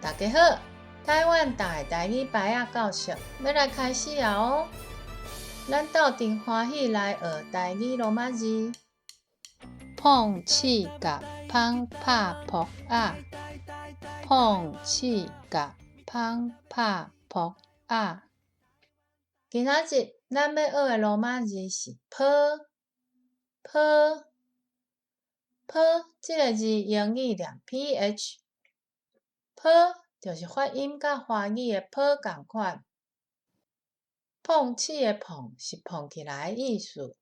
大家好，台灣大台語牌仔教學欲來開始啊哦！咱鬥陣歡喜來學台語羅馬字。碰試共芳拍噗仔，碰試共芳拍噗仔。今仔日咱欲學的羅馬字是波波波，這个字英語念 ph，波就是發音佮華語的波仝款。碰試的碰是碰起來的意思，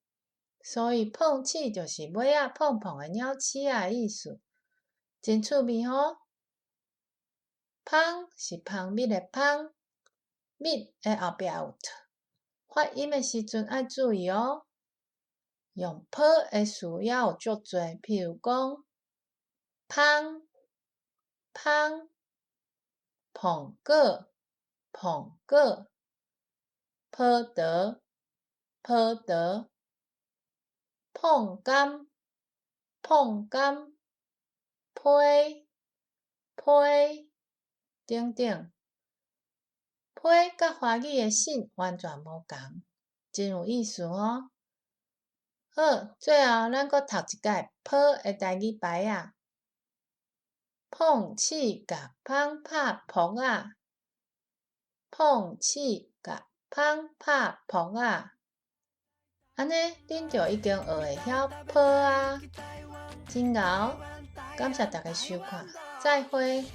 所以碰試就是尾仔碰碰的鳥鼠仔的意思，真趣味吼。芳是蜂蜜的芳，蜜的後壁有 t，發音的時陣愛注意哦。用波的詞也有足濟，譬如講芳、芳、捧果、捧果、葡萄、葡萄、碰柑、碰柑、批、批等等。批佮華語的信完全無仝，真有意思哦。好，最後咱閣讀一擺波的台語牌仔。碰試共芳拍噗仔，碰試共芳拍噗仔。按呢，恁就已經學會曉波啊！真𠢕，感謝大家收看，再會。